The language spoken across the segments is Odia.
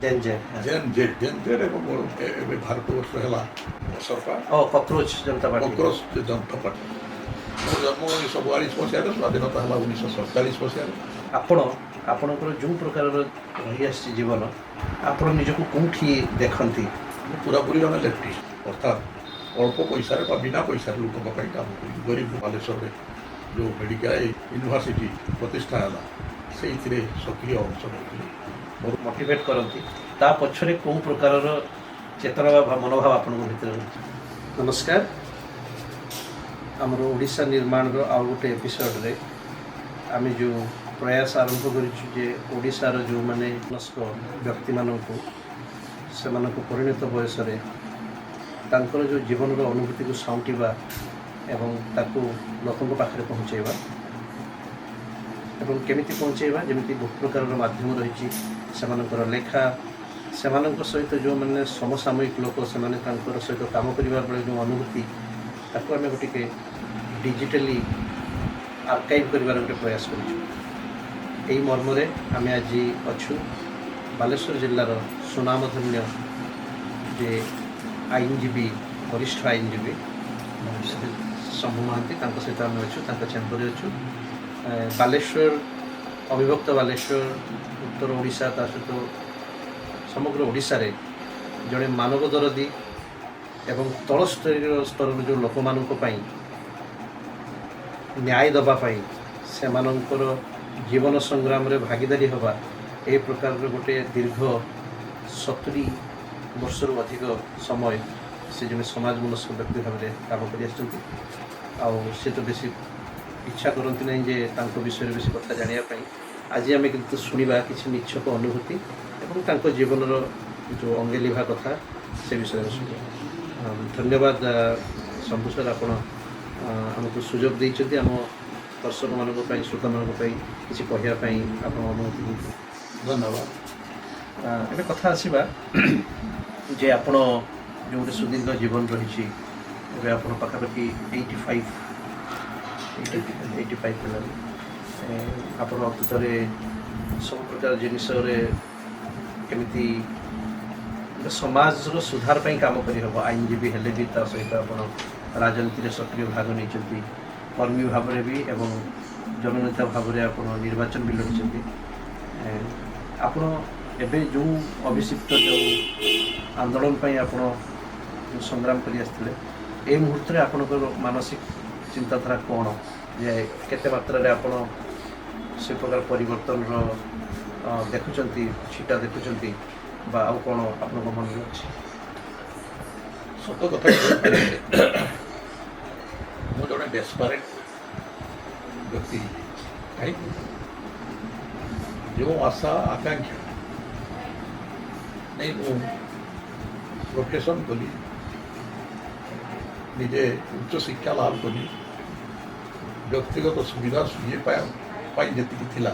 ଜେନ୍ ଜେଡ୍। ଜେନ୍ ଜେଡ୍, ଜେନ୍ ଜେଡ୍ ଏବଂ ଏବେ ଭାରତବର୍ଷ ହେଲା ଅସରପା। ଓ କକ୍ରୋଚ ଜନତା ପାର୍ଟି। କକ୍ରୋଚ ଜନତା ପାର୍ଟି। ମୋ ଜନ୍ମ 1942 ମସିହାରେ, ସ୍ୱାଧୀନତା ହେଲା 1947 ମସିହାରେ। ଆପଣଙ୍କର ଯେଉଁ ପ୍ରକାରର ରହିଆସିଛି ଜୀବନ, ଆପଣ ନିଜକୁ କେଉଁଠି ଦେଖନ୍ତି? ମୁଁ ପୁରାପୁରି ଜଣେ ଲେଫ୍ଟିଷ୍ଟ, ଅର୍ଥାତ୍ ଅଳ୍ପ ପଇସାରେ ବା ବିନା ପଇସାରେ ଲୋକଙ୍କ ପାଇଁ କାମ କରିବି। ଗରିବ ବାଲେଶ୍ୱରରେ ଯେଉଁ ମେଡ଼ିକାଲ ୟୁନିଭର୍ସିଟି ପ୍ରତିଷ୍ଠା ହେଲା, ସେଇଥିରେ ସକ୍ରିୟ ଅଂଶ ନେଉଥିଲି ମୋର। ମୋଟିଭେଟ୍ କରନ୍ତି, ତା ପଛରେ କେଉଁ ପ୍ରକାରର ଚେତନା ବା ମନୋଭାବ ଆପଣଙ୍କ ଭିତରେ ରହିଛି? ନମସ୍କାର। ଆମର ଓଡ଼ିଶା ନିର୍ମାଣର ଆଉ ଗୋଟେ ଏପିସୋଡ଼ରେ ଆମେ ଯେଉଁ ପ୍ରୟାସ ଆରମ୍ଭ କରିଛୁ ଯେ ଓଡ଼ିଶାର ଯେଉଁମାନେ ମନସ୍କ ବ୍ୟକ୍ତିମାନଙ୍କୁ, ସେମାନଙ୍କ ପରିଣତ ବୟସରେ ତାଙ୍କର ଯେଉଁ ଜୀବନର ଅନୁଭୂତିକୁ ସାଉଁଟିବା ଏବଂ ତାକୁ ଲୋକଙ୍କ ପାଖରେ ପହଞ୍ଚାଇବା ଏବଂ କେମିତି ପହଞ୍ଚାଇବା, ଯେମିତି ବହୁ ପ୍ରକାରର ମାଧ୍ୟମ ରହିଛି, ସେମାନଙ୍କର ଲେଖା, ସେମାନଙ୍କ ସହିତ ଯେଉଁମାନେ ସମସାମୟିକ ଲୋକ, ସେମାନେ ତାଙ୍କର ସହିତ କାମ କରିବା ବେଳେ ଯେଉଁ ଅନୁଭୂତି, ତାକୁ ଆମେ ଟିକେ ଡିଜିଟାଲି ଆର୍କାଇଭ୍ କରିବାର ଗୋଟେ ପ୍ରୟାସ କରିଛୁ। ଏହି ମର୍ମରେ ଆମେ ଆଜି ଅଛୁ ବାଲେଶ୍ୱର ଜିଲ୍ଲାର ସୁନାମଧନ୍ୟ ଯେ ଆଇନଜୀବୀ, ବରିଷ୍ଠ ଆଇନଜୀବୀ ଶମ୍ଭୁ ମହାନ୍ତି, ତାଙ୍କ ସହିତ ଆମେ ଅଛୁ, ତାଙ୍କ ଚେମ୍ବରରେ ଅଛୁ। ବାଲେଶ୍ୱର, ଅବିଭକ୍ତ ବାଲେଶ୍ୱର, ଉତ୍ତର ଓଡ଼ିଶା, ତା ସହିତ ସମଗ୍ର ଓଡ଼ିଶାରେ ଜଣେ ମାନବ ଦରଦୀ ଏବଂ ତଳ ସ୍ତରର ଯେଉଁ ଲୋକମାନଙ୍କ ପାଇଁ ନ୍ୟାୟ ଦେବା ପାଇଁ, ସେମାନଙ୍କର ଜୀବନ ସଂଗ୍ରାମରେ ଭାଗିଦାରୀ ହେବା, ଏହି ପ୍ରକାରର ଗୋଟେ ଦୀର୍ଘ 70 ବର୍ଷରୁ ଅଧିକ ସମୟ ସେ ଜଣେ ସମାଜ ମନସ୍କ ବ୍ୟକ୍ତି ଭାବରେ କାମ କରି ଆସିଛନ୍ତି। ଆଉ ସେ ତ ବେଶୀ ଇଚ୍ଛା କରନ୍ତି ନାହିଁ ଯେ ତାଙ୍କ ବିଷୟରେ ବେଶୀ କଥା ଜାଣିବା ପାଇଁ। ଆଜି ଆମେ କିନ୍ତୁ ଶୁଣିବା କିଛି ନିଚ୍ଛକ ଅନୁଭୂତି ଏବଂ ତାଙ୍କ ଜୀବନର ଯେଉଁ ଅଙ୍ଗେଲିଭା କଥା, ସେ ବିଷୟରେ ଆମେ ଶୁଣିବା। ଧନ୍ୟବାଦ ଶମ୍ଭୁ ସାର୍, ଆପଣ ଆମକୁ ସୁଯୋଗ ଦେଇଛନ୍ତି, ଆମ ଦର୍ଶକମାନଙ୍କ ପାଇଁ, ଶ୍ରୋତାମାନଙ୍କ ପାଇଁ କିଛି କହିବା ପାଇଁ ଆପଣ ଅନୁମତି ଦେଇଛନ୍ତି। ଧନ୍ୟବାଦ। ଏବେ କଥା ଆସିବା ଯେ ଆପଣ ଯେଉଁ ଗୋଟେ ସୁଦୀର୍ଘ ଜୀବନ ରହିଛି, ଏବେ ଆପଣ ପାଖାପାଖି 85 ହେଲାଣି। ଆପଣ ଅତୀତରେ ସବୁ ପ୍ରକାର ଜିନିଷରେ କେମିତି ଗୋଟେ ସମାଜର ସୁଧାର ପାଇଁ କାମ କରିହେବ, ଆଇନଜୀବୀ ହେଲେ ବି ତା ସହିତ ଆପଣ ରାଜନୀତିରେ ସକ୍ରିୟ ଭାଗ ନେଇଛନ୍ତି, କର୍ମୀ ଭାବରେ ବି ଏବଂ ଜନନେତା ଭାବରେ ଆପଣ ନିର୍ବାଚନ ବି ଲଢ଼ିଛନ୍ତି। ଆପଣ ଏବେ ଯେଉଁ ଅଭିଷିକ୍ତ ଯେଉଁ ଆନ୍ଦୋଳନ ପାଇଁ ଆପଣ ଯେଉଁ ସଂଗ୍ରାମ କରି ଆସିଥିଲେ, ଏ ମୁହୂର୍ତ୍ତରେ ଆପଣଙ୍କର ମାନସିକ ଚିନ୍ତାଧାରା କ'ଣ, ଯେ କେତେ ମାତ୍ରାରେ ଆପଣ ସେ ପ୍ରକାର ପରିବର୍ତ୍ତନର ଦେଖୁଛନ୍ତି, ଛିଟା ଦେଖୁଛନ୍ତି ବା ଆଉ କ'ଣ ଆପଣଙ୍କ ମନରେ ଅଛି? ସତ କଥା କହିବାକୁ ଗଲେ ମୁଁ ଜଣେ ଡେସ୍ପାରେଟ୍ ବ୍ୟକ୍ତି ହେଇଯାଇଛି। କାହିଁକି? ଯେଉଁ ଆଶା ଆକାଂକ୍ଷା ନେଇ ମୁଁ ପ୍ରଫେସନ୍ କଲି, ନିଜେ ଉଚ୍ଚ ଶିକ୍ଷା ଲାଭ କଲି, ବ୍ୟକ୍ତିଗତ ସୁବିଧା ଇଏ ପାଇଁ ଯେତିକି ଥିଲା,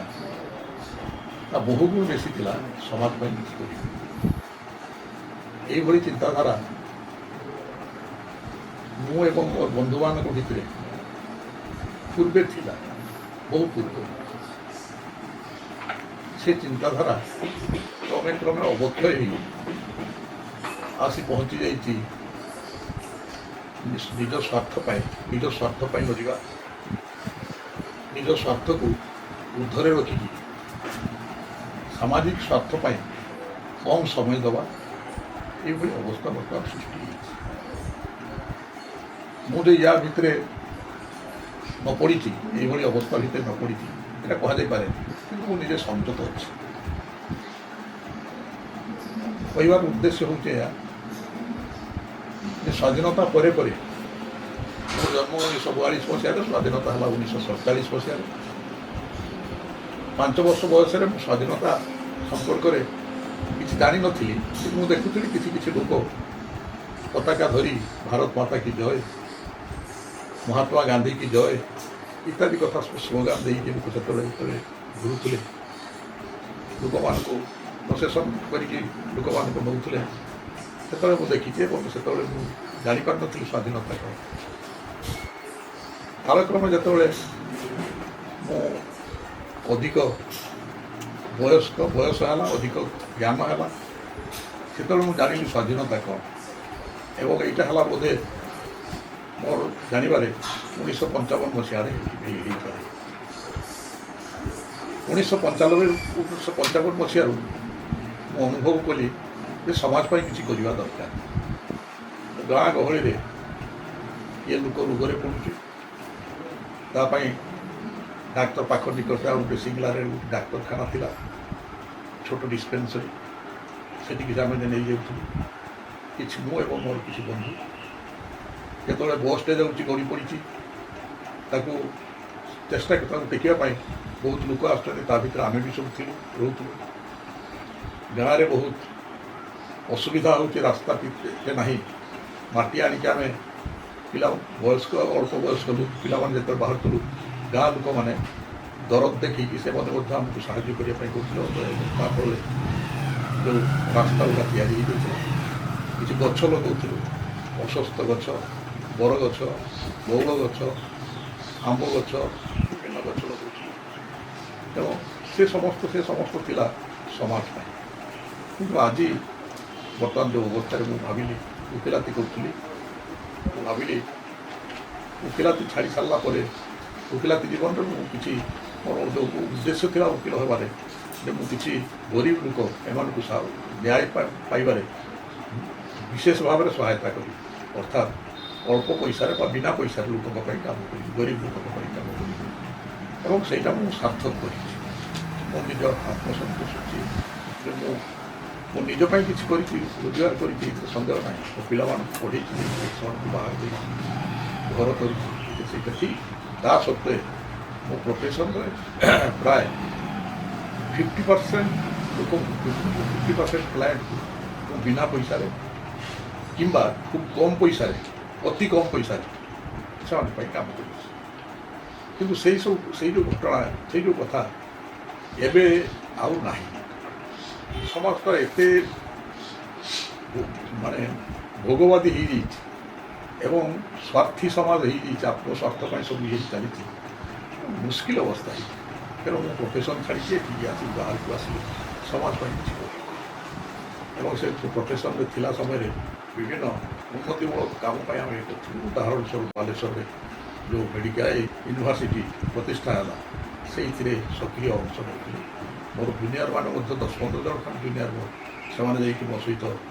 ତା ବହୁ ଗୁଣ ବେଶୀ ଥିଲା ସମାଜ ପାଇଁ କିଛି କରିବି, ଏଇଭଳି ଚିନ୍ତାଧାରା ମୁଁ ଏବଂ ମୋର ବନ୍ଧୁମାନଙ୍କ ଭିତରେ ପୂର୍ବେ ଥିଲା, ବହୁ ପୂର୍ବରୁ। ସେ ଚିନ୍ତାଧାରା କ୍ରମେ କ୍ରମେ ଅବକ୍ଷୟ ହେଇ ଆସି ପହଞ୍ଚି ଯାଇଛି ନିଜ ସ୍ୱାର୍ଥ ପାଇଁ, ନିଜ ସ୍ୱାର୍ଥ ପାଇଁ ଲଢ଼ିବା, ନିଜ ସ୍ୱାର୍ଥକୁ ଉର୍ଦ୍ଧ୍ୱରେ ରଖିକି ସାମାଜିକ ସ୍ୱାର୍ଥ ପାଇଁ କମ୍ ସମୟ ଦେବା, ଏଇଭଳି ଅବସ୍ଥା ବର୍ତ୍ତମାନ ସୃଷ୍ଟି ହେଇଛି। ମୁଁ ଯେ ୟା ଭିତରେ ନ ପଡ଼ିଛି, ଏଇଭଳି ଅବସ୍ଥା ଭିତରେ ନ ପଡ଼ିଛି, ଏଇଟା କୁହାଯାଇପାରେ, କିନ୍ତୁ ମୁଁ ନିଜେ ସଂଯତ ଅଛି। କହିବାର ଉଦ୍ଦେଶ୍ୟ ହେଉଛି ଏହା ଯେ ସ୍ୱାଧୀନତା ପରେ ପରେ, ମୋ ଜନ୍ମ 1942 ମସିହାରେ, ସ୍ୱାଧୀନତା ହେଲା 1947 ମସିହାରେ। 5 ବର୍ଷ ବୟସରେ ମୁଁ ସ୍ୱାଧୀନତା ସମ୍ପର୍କରେ କିଛି ଜାଣିନଥିଲି, କିନ୍ତୁ ମୁଁ ଦେଖୁଥିଲି କିଛି କିଛି ଲୋକ ପତାକା ଧରି "ଭାରତ ମାତା କି ଜୟ", "ମହାତ୍ମା ଗାନ୍ଧୀ କି ଜୟ" ଇତ୍ୟାଦି କଥା ସବୁ ସ୍ଲୋଗାନ ଦେଇକି ଲୋକ ସେତେବେଳେ ଘୁରୁଥିଲେ, ଲୋକମାନଙ୍କୁ ପ୍ରସେସନ୍ କରିକି ଲୋକମାନଙ୍କୁ ନେଉଥିଲେ, ସେତେବେଳେ ମୁଁ ଦେଖିଛି ଏବଂ ସେତେବେଳେ ମୁଁ ଜାଣିପାରିନଥିଲି ସ୍ୱାଧୀନତା କ'ଣ। କାଳକ୍ରମେ ଯେତେବେଳେ ମୁଁ ଅଧିକ ବୟସ୍କ ବୟସ ହେଲା, ଅଧିକ ଜ୍ଞାନ ହେଲା, ସେତେବେଳେ ମୁଁ ଜାଣିଲି ସ୍ୱାଧୀନତା କ'ଣ। ଏବଂ ଏଇଟା ହେଲା ବୋଧେ ମୋର ଜାଣିବାରେ 1955 ମସିହାରେ ହେଇପାରେ। 1995, 1955 ମସିହାରୁ ମୁଁ ଅନୁଭବ କଲି ଯେ ସମାଜ ପାଇଁ କିଛି କରିବା ଦରକାର। ଗାଁ ଗହଳିରେ କିଏ ଲୋକ ରୋଗରେ ପଡ଼ୁଛି, ତା ପାଇଁ ଡାକ୍ତର ପାଖ ନିକଟରେ ଆଉ ଗୋଟେ ସିଙ୍ଗଲାରେ ଗୋଟେ ଡାକ୍ତରଖାନା ଥିଲା, ଛୋଟ ଡିସ୍ପେନ୍ସରୀ, ସେଠିକି ଆମେ ନେଇଯାଉଥିଲୁ କିଛି ମୁଁ ଏବଂ ମୋର କିଛି ବନ୍ଧୁ। ଯେତେବେଳେ ବସ୍ଟେ ଯାଉଛି, ଗଳି ପଡ଼ିଛି, ତାକୁ ଚେଷ୍ଟା ତାକୁ ଟେକିବା ପାଇଁ ବହୁତ ଲୋକ ଆସୁଛନ୍ତି, ତା ଭିତରେ ଆମେ ବି ସବୁ ଥିଲୁ, ରହୁଥିଲୁ। ଗାଁରେ ବହୁତ ଅସୁବିଧା ହେଉଛି, ରାସ୍ତା ଟିକେ ନାହିଁ, ମାଟି ଆଣିକି ଆମେ ପିଲା ବୟସ୍କ, ଅଳ୍ପ ବୟସ୍କ ଲୋକ ପିଲାମାନେ ଯେତେବେଳେ ବାହାରୁଥିଲୁ, ଗାଁ ଲୋକମାନେ ଦରଦ ଦେଖିକି ସେମାନେ ମଧ୍ୟ ଆମକୁ ସାହାଯ୍ୟ କରିବା ପାଇଁ କହୁଥିଲେ। ତା ଫଳରେ ଯେଉଁ ରାସ୍ତା ଗୁଡ଼ା ତିଆରି ହେଇଯାଇଥିଲା, କିଛି ଗଛ ଲଗାଉଥିଲୁ, ଅଶ୍ୱତ୍ଥ ଗଛ, ବରଗଛ, ବଉଳ ଗଛ, ଆମ୍ବ ଗଛ, ବିଭିନ୍ନ ଗଛ ଲଗାଉଥିଲୁ। ତେଣୁ ସେ ସମସ୍ତ ଥିଲା ସମାଜ ପାଇଁ। କିନ୍ତୁ ଆଜି ବର୍ତ୍ତମାନ ଯେଉଁ ଅବସ୍ଥାରେ ମୁଁ ଭାବିଲି, ଓକିଲାତି କରୁଥିଲି, ମୁଁ ଭାବିଲି ଓକିଲାତି ଛାଡ଼ି ସାରିଲା ପରେ ଓକିଲାତି ଜୀବନରେ ମୁଁ କିଛି ମୋର ଯେଉଁ ଉଦ୍ଦେଶ୍ୟ ଥିଲା ଓକିଲ ହେବାରେ ଯେ ମୁଁ କିଛି ଗରିବ ଲୋକ ଏମାନଙ୍କୁ ନ୍ୟାୟ ପାଇବାରେ ବିଶେଷ ଭାବରେ ସହାୟତା କରିବି, ଅର୍ଥାତ୍ ଅଳ୍ପ ପଇସାରେ ବା ବିନା ପଇସାରେ ଲୋକଙ୍କ ପାଇଁ କାମ କରିବି, ଗରିବ ଲୋକଙ୍କ ପାଇଁ କାମ କରିବି ଏବଂ ସେଇଟା ମୁଁ ସାର୍ଥକ କରିଛି। ମୋ ନିଜ ଆତ୍ମସନ୍ତୋଷ ଅଛି ଯେ ମୁଁ ମୋ ନିଜ ପାଇଁ କିଛି କରିଛି, ରୋଜଗାର କରିଛି, ଏଥିରେ ସନ୍ଦେହ ନାହିଁ। ମୋ ପିଲାମାନଙ୍କୁ ପଢ଼େଇଛି, ସେମାନଙ୍କୁ ବାହାର ଦେଇଛି, ଘର କରିଛି, ସେଇଟା ଠିକ୍। ତା ସତ୍ତ୍ୱେ ମୋ ପ୍ରଫେସନରେ ପ୍ରାୟ 50% ଲୋକ, 50% କ୍ଲାଏଣ୍ଟକୁ ମୁଁ ବିନା ପଇସାରେ କିମ୍ବା ଖୁବ୍ କମ୍ ପଇସାରେ, ଅତି କମ୍ ପଇସାରେ ସେମାନଙ୍କ ପାଇଁ କାମ କରୁଛି। କିନ୍ତୁ ସେଇ ସବୁ ସେଇ ଯେଉଁ ଘଟଣା, ସେଇ ଯେଉଁ କଥା ଏବେ ଆଉ ନାହିଁ। ସମାଜଟା ଏତେ ମାନେ ଭୋଗବାଦୀ ହେଇଯାଇଛି ଏବଂ ସ୍ୱାର୍ଥୀ ସମାଜ ହେଇଯାଇଛି, ଆତ୍ମସ୍ୱାର୍ଥ ପାଇଁ ସବୁ ଇଏ ଚାଲିଛି, ମୁସ୍କିଲ ଅବସ୍ଥା ହେଇଛି। ତେଣୁ ମୁଁ ପ୍ରଫେସନ୍ ଛାଡ଼ିକି ଏଠିକି ଆସିକି ବାହାରକୁ ଆସିଲି ସମାଜ ପାଇଁ କିଛି କରିବି। ଏବଂ ସେ ପ୍ରଫେସନ୍ରେ ଥିଲା ସମୟରେ ବିଭିନ୍ନ ଉନ୍ନତିମୂଳକ କାମ ପାଇଁ ଆମେ କରୁଥିଲୁ। ଉଦାହରଣ ସ୍ୱରୂପ ବାଲେଶ୍ୱରରେ ଯେଉଁ ମେଡ଼ିକାଲ ୟୁନିଭର୍ସିଟି ପ୍ରତିଷ୍ଠା ହେଲା, ସେଇଥିରେ ସକ୍ରିୟ ଅଂଶ ନେଉଥିଲି। ମୋର ଜୁନିୟର ମାନେ ମଧ୍ୟ 10-15 ଜଣ ଖଣ୍ଡେ ଜୁନିୟର ମୋର, ସେମାନେ ଯାଇକି ମୋ ସହିତ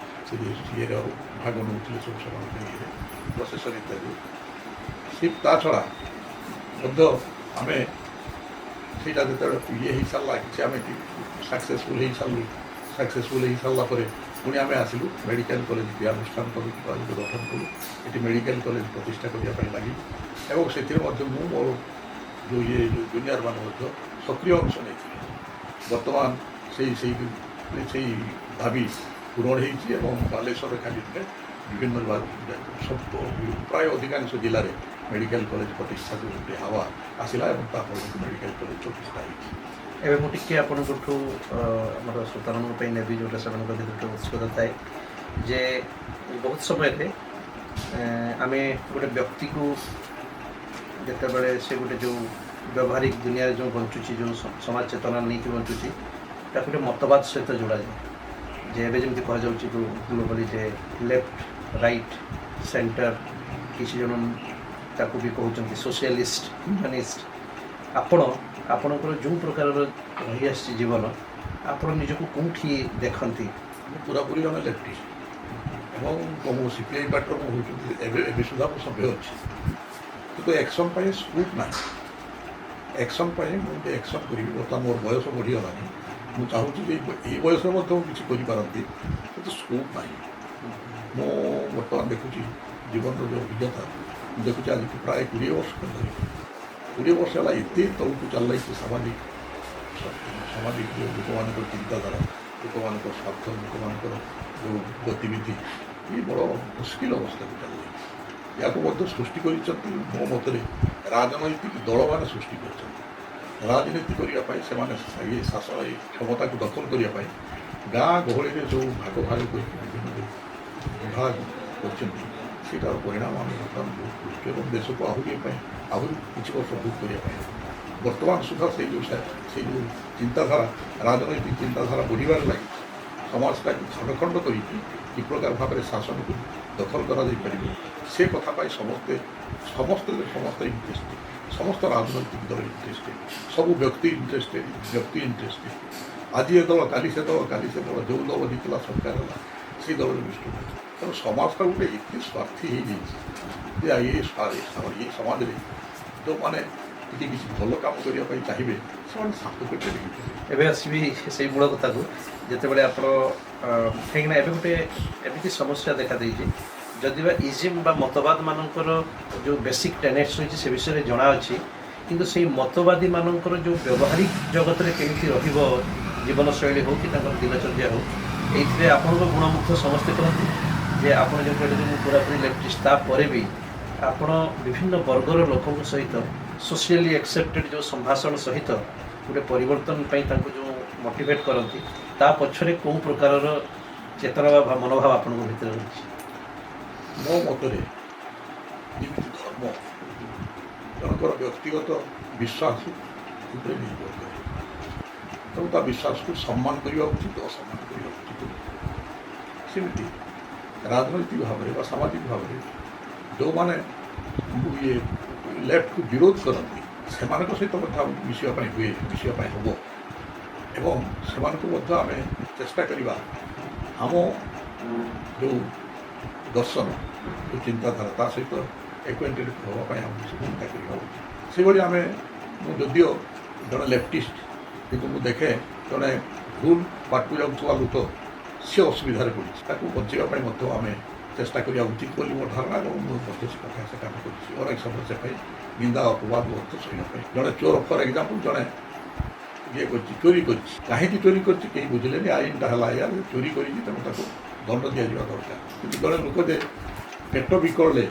ସେ ଇଏରେ ଭାଗ ନେଉଥିଲେ ସବୁ, ସେମାନଙ୍କ ଇଏରେ ପ୍ରସେସନ୍ ଇତ୍ୟାଦି। ସେ ତା ଛଡ଼ା ମଧ୍ୟ ଆମେ ସେଇଟା ଯେତେବେଳେ ଇଏ ହେଇସାରିଲା, କିଛି ଆମେ ସକ୍ସେସଫୁଲ୍ ହେଇସାରିଲୁ। ସକ୍ସେସଫୁଲ୍ ହେଇସାରିଲା ପରେ ପୁଣି ଆମେ ଆସିଲୁ, ମେଡ଼ିକାଲ କଲେଜ କ୍ରିୟାନୁଷ୍ଠାନ କମିଟି ଗଠନ କଲୁ। ଏଠି ମେଡ଼ିକାଲ କଲେଜ ପ୍ରତିଷ୍ଠା କରିବା ପାଇଁ ଲାଗିଲୁ ଏବଂ ସେଥିରେ ମଧ୍ୟ ମୁଁ ମୋର ଯେଉଁ ଇଏ ଯେଉଁ ଜୁନିୟର ମାନେ ମଧ୍ୟ ସକ୍ରିୟ ଅଂଶ ନେଇଥିଲେ। ବର୍ତ୍ତମାନ ସେଇ ସେଇ ସେଇ ଦାବି ପୂରଣ ହେଇଛି ଏବଂ ବାଲେଶ୍ୱରରେ ଖାଲି ନୁହେଁ, ବିଭିନ୍ନ ସବୁ ପ୍ରାୟ ଅଧିକାଂଶ ଜିଲ୍ଲାରେ ମେଡ଼ିକାଲ କଲେଜ ପ୍ରତିଷ୍ଠା ଯେଉଁ ଗୋଟେ ହାୱା ଆସିଲା ଏବଂ ତା ଫଳରେ ମେଡ଼ିକାଲ କଲେଜ ପ୍ରତିଷ୍ଠା ହେଇଛି। ଏବେ ମୁଁ ଟିକେ ଆପଣଙ୍କଠୁ ଆମର ଶ୍ରୋତାମାନଙ୍କ ପାଇଁ ନେବି, ଯେଉଁଟା ସେମାନଙ୍କ ଭିତରେ ଗୋଟେ ଉତ୍ସୁକତା ଥାଏ ଯେ ବହୁତ ସମୟରେ ଆମେ ଗୋଟେ ବ୍ୟକ୍ତିକୁ ଯେତେବେଳେ ସେ ଗୋଟେ ଯେଉଁ ବ୍ୟବହାରିକ ଦୁନିଆରେ ଯେଉଁ ବଞ୍ଚୁଛି, ଯେଉଁ ସମାଜ ଚେତନା ନେଇକି ବଞ୍ଚୁଛି, ତାକୁ ଗୋଟେ ମତବାଦ ସହିତ ଯୋଡ଼ାଯାଏ। ଯେ ଏବେ ଯେମିତି କୁହାଯାଉଛି ଗ୍ଲୋବାଲି ଯେ ଲେଫ୍ଟ, ରାଇଟ୍, ସେଣ୍ଟର, କିଛି ଜଣ ତାକୁ ବି କହୁଛନ୍ତି ସୋସିଆଲିଷ୍ଟ, ହ୍ୟୁମାନିଷ୍ଟ। ଆପଣଙ୍କର ଯେଉଁ ପ୍ରକାରର ରହିଆସିଛି ଜୀବନ, ଆପଣ ନିଜକୁ କେଉଁଠି ଦେଖନ୍ତି? ମୁଁ ପୁରାପୁରି ଜଣେ ଲେଫ୍ଟିଷ୍ଟ ଏବଂ ମୁଁ ସିପିଆଇ ପାର୍ଟିର ମୁଁ ହେଉଛନ୍ତି ଏବେ ଏବେ ସୁଦ୍ଧା ମୁଁ ସଭ୍ୟ ଅଛି। କିନ୍ତୁ ଆକ୍ସନ୍ ପାଇଁ ସ୍କୋପ୍ ନାହିଁ। ଆକ୍ସନ୍ ପାଇଁ ମୁଁ ଗୋଟେ ଆକ୍ସନ୍ କରିବି, ବର୍ତ୍ତମାନ ମୋର ବୟସ ବଢ଼ିଗଲାଣି, ମୁଁ ଚାହୁଁଛି ଯେ ଏଇ ବୟସରେ ମଧ୍ୟ ମୁଁ କିଛି କରିପାରନ୍ତି, କିନ୍ତୁ ସ୍କୋପ୍ ନାହିଁ। ମୁଁ ବର୍ତ୍ତମାନ ଦେଖୁଛି ଜୀବନର ଯେଉଁ ଅଭିଜ୍ଞତା ମୁଁ ଦେଖୁଛି, ଆଜିକୁ ପ୍ରାୟ 20 ବର୍ଷ ଧରି, 20 ବର୍ଷ ହେଲା ଏତେ ତଳକୁ ଚାଲିଯାଇଛି ସାମାଜିକ ଯେଉଁ ଲୋକମାନଙ୍କର ଚିନ୍ତାଧାରା, ଲୋକମାନଙ୍କର ସ୍ୱାର୍ଥ, ଲୋକମାନଙ୍କର ଯେଉଁ ଗତିବିଧି, ଇଏ ବଡ଼ ମୁସ୍କିଲ ଅବସ୍ଥାକୁ ଚାଲିଯାଇଛି। ଏହାକୁ ମଧ୍ୟ ସୃଷ୍ଟି କରିଛନ୍ତି ମୋ ମତରେ ରାଜନୈତିକ ଦଳମାନେ ସୃଷ୍ଟି କରିଛନ୍ତି। ରାଜନୀତି କରିବା ପାଇଁ ସେମାନେ ଇଏ ଶାସନ, ଏଇ କ୍ଷମତାକୁ ଦଖଲ କରିବା ପାଇଁ ଗାଁ ଗହଳିରେ ଯେଉଁ ଭାଗ ଭାଗ କରିକି ବିଭିନ୍ନ ଯେଉଁ ବିଭାଗ କରିଛନ୍ତି, ସେଇଟାର ପରିଣାମ ଆମେ ବର୍ତ୍ତମାନ ଭୋଗ କରୁଛୁ ଏବଂ ଦେଶକୁ ଆହୁରି ଏ ପାଇଁ ଆହୁରି କିଛି ବର୍ଷ ଭୋଗ କରିବା ପାଇଁ ହେବ। ବର୍ତ୍ତମାନ ସୁଦ୍ଧା ସେଇ ଯେଉଁ ଚିନ୍ତାଧାରା, ରାଜନୈତିକ ଚିନ୍ତାଧାରା ବଢ଼ିବାରେ ଲାଗିଛି। ସମାଜଟାକୁ ଖଣ୍ଡ ଖଣ୍ଡ କରିକି କି ପ୍ରକାର ଭାବରେ ଶାସନକୁ ଦଖଲ କରାଯାଇପାରିବ, ସେ କଥା ପାଇଁ ସମସ୍ତେ ସମସ୍ତେ ସମସ୍ତେ ଇଣ୍ଟରେଷ୍ଟେଡ୍, ସମସ୍ତ ରାଜନୈତିକ ଦଳ ଇଣ୍ଟରେଷ୍ଟେଡ୍, ସବୁ ବ୍ୟକ୍ତି ଇଣ୍ଟରେଷ୍ଟେଡ୍, ବ୍ୟକ୍ତି ଇଣ୍ଟରେଷ୍ଟେଡ୍। ଆଜି ଏ ଦଳ, କାଲି ସେ ଦଳ, କାଲି ସେ ଦଳ, ଯେଉଁ ଦଳ ଜିତିଲା, ସରକାର ହେଲା, ସେଇ ଦଳରେ ବିଷ୍ଣୁ। ତେଣୁ ସମାଜଟା ଗୋଟେ ଏତେ ସ୍ୱାର୍ଥୀ ହେଇଯାଇଛି ଯେ ଏ ସମାଜରେ ଯେଉଁମାନେ ଟିକେ କିଛି ଭଲ କାମ କରିବା ପାଇଁ ଚାହିଁବେ, ସେମାନେ ସାପ ପେଟରେ ହେଇଯିବେ। ଏବେ ଆସିବି ସେଇ ମୂଳ କଥାକୁ, ଯେତେବେଳେ ଆପଣ, କାହିଁକିନା ଏବେ ଗୋଟେ ଏମିତି ସମସ୍ୟା ଦେଖାଦେଇଛି, ଯଦି ବା ଇଜିମ୍ ବା ମତବାଦ ମାନଙ୍କର ଯେଉଁ ବେସିକ୍ ଟେନେଟ୍ସ ରହିଛି ସେ ବିଷୟରେ ଜଣାଅଛି, କିନ୍ତୁ ସେଇ ମତବାଦୀ ମାନଙ୍କର ଯେଉଁ ବ୍ୟବହାରିକ ଜଗତରେ କେମିତି ରହିବ, ଜୀବନଶୈଳୀ ହେଉ କି ତାଙ୍କର ଦିନଚର୍ଯ୍ୟା ହେଉ, ଏଇଥିରେ ଆପଣଙ୍କ ଗୁଣମୁଗ୍ଧ ସମସ୍ତେ କରନ୍ତି ଯେ ଆପଣ ଯେଉଁ କହିଲେ ଯେ ମୁଁ ପୁରାପୁରି ଲେଫ୍ଟିଷ୍ଟ, ତାପରେ ବି ଆପଣ ବିଭିନ୍ନ ବର୍ଗର ଲୋକଙ୍କ ସହିତ ସୋସିଆଲି ଆକ୍ସେପ୍ଟେଡ୍ ଯେଉଁ ସମ୍ଭାଷଣ ସହିତ ଗୋଟେ ପରିବର୍ତ୍ତନ ପାଇଁ ତାଙ୍କୁ ଯେଉଁ ମୋଟିଭେଟ୍ କରନ୍ତି, ତା ପଛରେ କେଉଁ ପ୍ରକାରର ଚେତନା ବା ମନୋଭାବ ଆପଣଙ୍କ ଭିତରେ ରହିଛି? ମୋ ମତରେ ଯେମିତି ଧର୍ମ ଜଣଙ୍କର ବ୍ୟକ୍ତିଗତ ବିଶ୍ୱାସ ଉପରେ ନିର୍ଭର କରେ, ତେଣୁ ତା ବିଶ୍ୱାସକୁ ସମ୍ମାନ କରିବା ଉଚିତ, ଅସମ୍ମାନ କରିବା ଉଚିତ ନୁହେଁ। ସେମିତି ରାଜନୈତିକ ଭାବରେ ବା ସାମାଜିକ ଭାବରେ ଯେଉଁମାନେ ଇଏ ଲେଫ୍ଟକୁ ବିରୋଧ କରନ୍ତି, ସେମାନଙ୍କ ସହିତ ମଧ୍ୟ ଆମକୁ ମିଶିବା ପାଇଁ ହୁଏ, ମିଶିବା ପାଇଁ ହେବ ଏବଂ ସେମାନଙ୍କୁ ମଧ୍ୟ ଆମେ ଚେଷ୍ଟା କରିବା ଆମ ଯେଉଁ ଦର୍ଶନ, ଯେଉଁ ଚିନ୍ତାଧାରା, ତା ସହିତ ଏକ୍ୱେଣ୍ଟେଡ଼ ହେବା ପାଇଁ ଆମକୁ ସେ ଚିନ୍ତା କରିବା ଉଚିତ। ସେଭଳି ଆମେ, ମୁଁ ଯଦିଓ ଜଣେ ଲେଫ୍ଟିଷ୍ଟ, କିନ୍ତୁ ମୁଁ ଦେଖେ ଜଣେ ଭୁଲ ବାଟକୁ ଯାଉଥିବା ଲୋକ, ସେ ଅସୁବିଧାରେ ପଡ଼ିଛି, ତାକୁ ବଞ୍ଚାଇବା ପାଇଁ ମଧ୍ୟ ଆମେ ଚେଷ୍ଟା କରିବା ଉଚିତ ବୋଲି ମୋ ଧାରଣା ଏବଂ ମୁଁ ମଧ୍ୟ ସେ କଥା, ସେ କାମ କରିଛି। ଅନେକ ସମୟ ସେ ପାଇଁ ନିନ୍ଦା ଅପବାଦ ମଧ୍ୟ ସହିବା ପାଇଁ। ଜଣେ ଚୋର, ଫର୍ ଏକ୍ଜାମ୍ପଲ୍, ଜଣେ ଇଏ କରିଛି, ଚୋରି କରିଛି। କାହିଁକି ଚୋରି କରିଛି କେହି ବୁଝିଲେନି। ଆଇନଟା ହେଲା ଏଇଆ, ଚୋରି କରିଛି, ତେଣୁ ତାକୁ ଦଣ୍ଡ ଦିଆଯିବା ଦରକାର। କିନ୍ତୁ ଜଣେ ଲୋକ ଯେ ପେଟ ବିକଳରେ,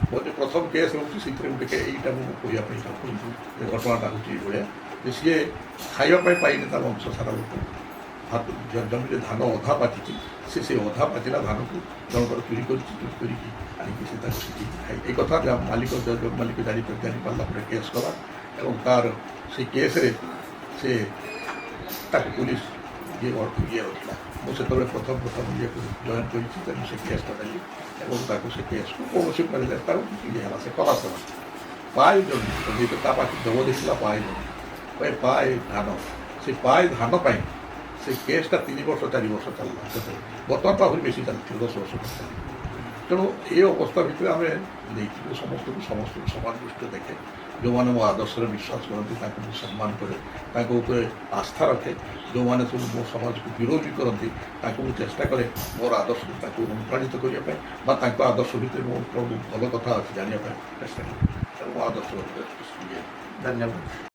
ମୋର ଯେ ପ୍ରଥମ କେସ୍ ହେଉଛି ସେଇଥିରେ ଗୋଟେ, ଏଇଟା ମୁଁ କହିବା ପାଇଁ ଚାହୁଁଛି ଯେ ଘଟଣାଟା ହେଉଛି ଏଇଭଳିଆ ଯେ ସିଏ ଖାଇବା ପାଇଁ ପାଇନି, ତା ବଂଶ ସାରା ଲୋକ ଭାତ, ଜମିରେ ଧାନ ଅଧା ପାଚିଛି, ସେ ଅଧା ପାଚିଲା ଧାନକୁ ଜଣଙ୍କର ଚୋରି କରିଛି। ଚୋରି କରିକି ଆଣିକି ସେ ତାକୁ ସିଝେଇକି ଖାଇ। ଏ କଥା ମାଲିକ, ଜମି ମାଲିକ ଜାଣିପାରିଲା ପରେ କେସ୍ କଲା ଏବଂ ତାର ସେଇ କେସ୍ରେ ସେ ତାକୁ ପୋଲିସ ଇଏ ରଖିଲା। ମୁଁ ସେତେବେଳେ ପ୍ରଥମ ପ୍ରଥମ ଇଏକୁ ଜଏନ୍ କରିଛି, ତେଣୁ ସେ କେସ୍ଟା ନେଲି ଏବଂ ତାକୁ ସେ କେସ୍କୁ କୌଣସି ପ୍ରକାର ତାକୁ କିଛି ଇଏ ହେଲା, ସେ ଖଲାସ ହେଲା। ପାଏ ଜମି ତା ପାଖରେ ଜବ ଦେଖିଲା, ପାଏ ଜମି, ପାଏ ଧାନ, ସେ ପାଏ ଧାନ ପାଇଁ ସେ କେସ୍ଟା 3 ବର୍ଷ 4 ବର୍ଷ ଚାଲିଲା ସେତେବେଳେ। ବର୍ତ୍ତମାନ ତ ଆହୁରି ବେଶୀ ଚାଲିଥିବ, 10 ବର୍ଷ ଚାଲିବ। ତେଣୁ ଏ ଅବସ୍ଥା ଭିତରେ ଆମେ ନେଇଛୁ। ସମସ୍ତଙ୍କୁ ସମସ୍ତଙ୍କୁ ସମାନ ଦୃଷ୍ଟିରେ ଦେଖେ। ଯେଉଁମାନେ ମୋ ଆଦର୍ଶରେ ବିଶ୍ୱାସ କରନ୍ତି, ତାଙ୍କୁ ମୁଁ ସମ୍ମାନ କରେ, ତାଙ୍କ ଉପରେ ଆସ୍ଥା ରଖେ। ଯେଉଁମାନେ ସବୁ ମୋ ସମାଜକୁ ବିରୋଧ ବି କରନ୍ତି, ତାଙ୍କୁ ମୁଁ ଚେଷ୍ଟା କରେ ମୋର ଆଦର୍ଶକୁ ତାକୁ ଅନୁପ୍ରାଣିତ କରିବା ପାଇଁ ବା ତାଙ୍କ ଆଦର୍ଶ ଭିତରେ ମୋ କ'ଣ ଭଲ କଥା ଅଛି ଜାଣିବା ପାଇଁ ଚେଷ୍ଟା କରେ। ତେଣୁ ମୋ ଆଦର୍ଶ ଭିତରେ ଧନ୍ୟବାଦ।